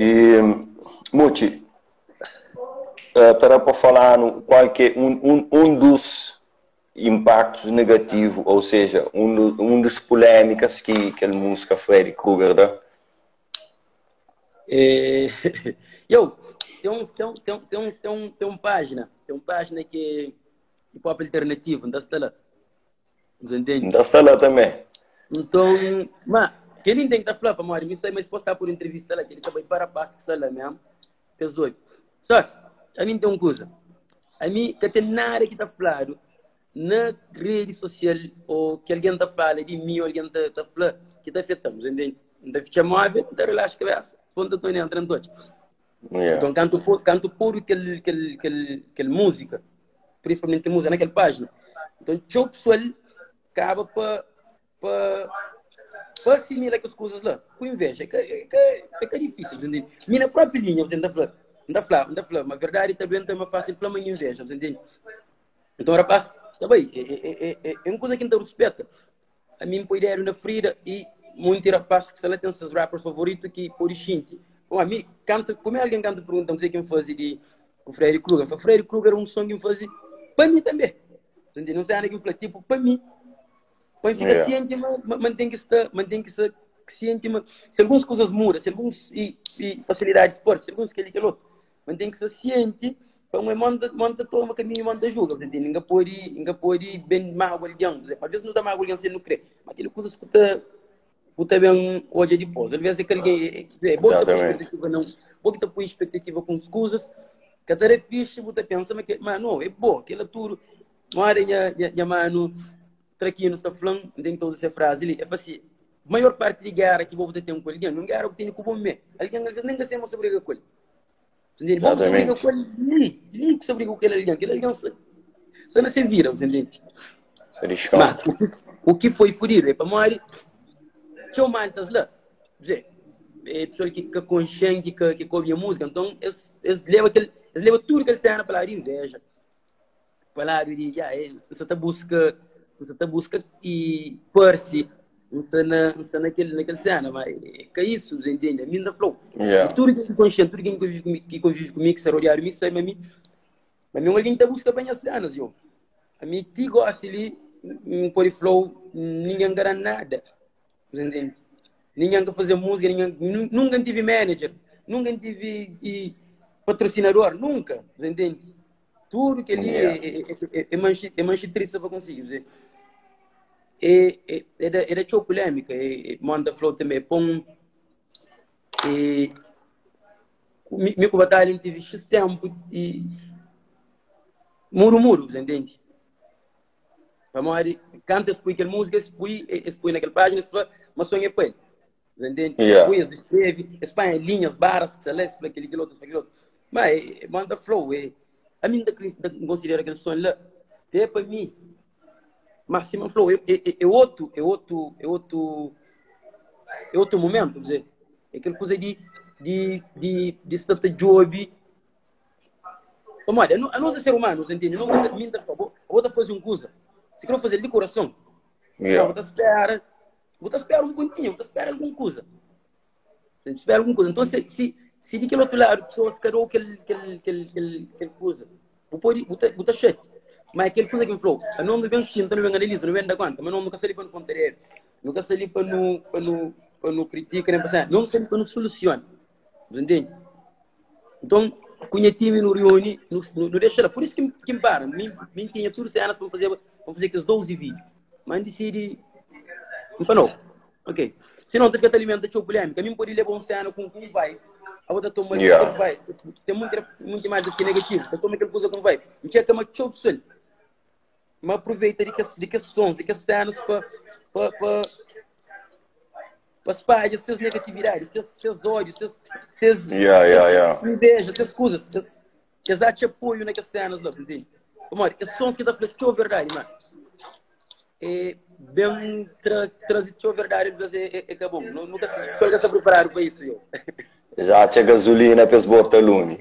E, Mucci, ta da pa fala-nu kual ki é un dus impactos negativo, ou seja, un dos polémicas ki kel música Freddy Krueger da? É, eu, tem um, tem um, tem um, tem um, tem um, tem um página, tem um página que é hip hop alternativo, não está lá. Você entende? Não está lá também. Então, mas, que ele tem que estar falando, para morrer, me mas postar por entrevista lá, que ele também para passo que lá mesmo. Pessoal, só, a mim tem uma coisa. A mim, que tem nada que está falando na rede social ou que alguém está falando de mim ou alguém está tá falando que está afetando, entende? Não fica móvel, não relaxa a cabeça, ponta tô entrando todos. Então, canto canto puro aquele aquele aquele aquele música, principalmente música naquela página. Então, o pessoal acaba para para para assimilar aquelas coisas lá, com inveja, é que é que é, que é difícil, entende? Minha própria linha, você não está falando, não está falando, não está falando, mas a verdade também é mais fácil falar mas inveja, você entende? Então, rapaz, tá bem, é, é, é, é uma coisa que não respeita. A mim põe dedo na ferida e muito rapaz que se lá tem seus rappers favoritos que por xinte. Bom, a mim, canto, como é alguém canta pergunta, não sei quem faz de o Freddy Krueger. O Freddy Krueger é um som que faz para mim também. Entende? Não sei nada que fala, tipo, para mim. Para ficar ciente, mas mantém que estar, mantém que ser ciente, mas se algumas coisas mudam, se alguns e facilidades por, se alguns que aquele outro, mantém que ser ciente, para um manda manda toma caminho manda julga, entende? Ninguém pode bem mal alguém, às vezes não dá mal alguém se não crê, mas aquele coisa escuta puta bem hoje depois. Às vezes é que alguém é bota expectativa não, bota põe expectativa com escusas, que até é fixe, bota pensa, mas, que, mas não, é bom, aquela tudo, não era minha, minha mano, traquino está falando, tem que usar essa frase ali, é fácil. Maior parte de guerra que vou ter com alguém, não guerra que tem com o bom alguém às vezes nem que se briga com ele. Entende? Vamos briga com ele, li, li que se briga com aquele alguém, aquele alguém se, se não se vira, entende? Mas o que foi fodido é para morrer, tinha maltas lá, dizer, é pessoa que que consciente que que come a música, então eles eles levam aquele, eles levam tudo que eles têm para lá de inveja, para lá de, já, você tá busca, você tá busca e parse, você na, você naquele naquele cena, mas que isso, você entende? A mim da flow. E tudo que é consciente, tudo que convive comigo, que convive comigo, que se rodear me sai, mas mim, mas mim alguém tá busca bem as cenas, eu. A mim te gosta ali, um pode flow, ninguém garante nada. Entende? Ninguém quer fazer música, ninguém, nunca tive manager, nunca tive e, patrocinador, nunca, entende? Tudo que ali é, é, manche, é manche triste para conseguir. É, é, é, da, é da show polêmica, é, é, manda flow também, põe. É, me com batalha não tive X tempo e muro muro, entende? Vamos canta, expõe aquela música, expõe, expõe naquela página, expõe, mas sonha com ele. Entende? Expõe, escreve, expõe linhas, barras, que se lê, expõe aquele, aquele outro, aquele outro. Mas manda flow, é. A mim da considera aquele som lá, é para mim. Mas se flow, é, é, é outro, é outro, é outro, é outro momento, quer dizer, é aquela coisa de de de de estar job. Como olha, a não ser humano, você entende? Não vou minta, vou vou fazer uma coisa. Se quer fazer de coração, vou esperar, vou esperar um pontinho, vou esperar alguma coisa. Espera alguma coisa. Então, se se se de aquele outro lado, pessoas querem aquele aquele aquele aquele aquele coisa, vou pôr, vou vou tá chato. Mas aquele coisa que me falou, a não vem sinta, não vem analisa, não vem da conta, mas não nunca sali para não contar nunca sali para não para não para não critica, nem passar, não sali para não soluciona. Entende? Então, cunha time no reúne, no, no, no deixa lá. Por isso que, que me para. Me, me tinha tudo cenas para fazer aqueles 12 vídeos. Mas decidi. Não foi novo. Ok. Se não, fica alimenta de polêmica. A mim pode levar um cena com vai. A outra toma vai. Tem muito, muito mais do que negativo. Então, toma aquela coisa com vai. Não tinha que uma pessoal. Mas aproveita de que, de que sons, de que cenas para para para para espalhar essas negatividades, esses, esses ódios, esses, esses, inveja, essas coisas, esses, esses apoio naquelas cenas lá, entende? Como esses sons que tá falando, é verdade, mano. É bem tra trazer a verdade, mas é, é, é bom. Nunca se foi se preparado para isso, eu. Já tinha gasolina para esbotar lume.